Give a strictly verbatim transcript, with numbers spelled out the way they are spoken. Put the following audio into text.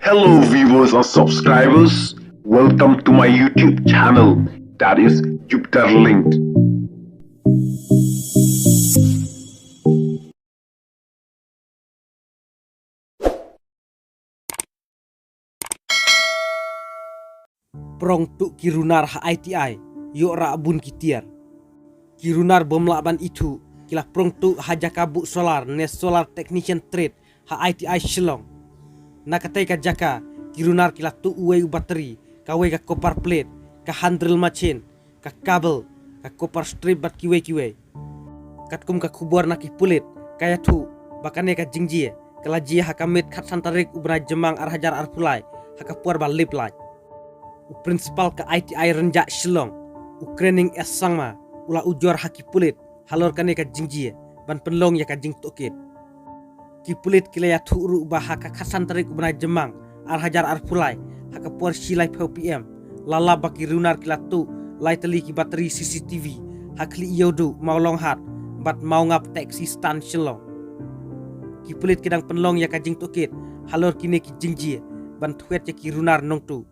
Hello, viewers and subscribers. Welcome to my YouTube channel, that is Jupiter Linked. Prong tuh ki runar ha I T I, ïoh rah bun ki tiar. Ki runar bym lah ban ithuh, ki la prong tuh ha jaka buh solar ne solar technician trade ha I T I Shillong. Na katei ka jaka, ki runar ki la tuh uwei u battery, kawei ka copper plate, ka hand drill machine, ka cable, ka copper strip bad kiwei kiwei. Katkum ka khubor na ki pulit, ka ïathuh ba kane ka jingjia ka la jia ha ka miet khatsan tarik u bnai Jymmang ar hajar arphew lai, ha ka por ba lip light. U principal ka I T I Rynjah Shillong, u Krenning S Sangma, u la ujor ha ki pulit halor kane ka jingjia ban pynlong ïa ka jingtohkit. Ki pulit ki la ïathuh ruh ba ha ka khatsan tarik u bnai Jymmang ar hajar arphew lai, ha ka por shi laiphew P M, la lap ba ki runar ki la tuh lai tylli ki battery C C T V ha Khlieh Ïewduh, Mawlonghat bad Mawngap taxi stand Shillong. Ki pulit ki dang pynlong ïa ka jingtohkit halor kine ki jingjia ban thwet ïa ki runar nongtuh.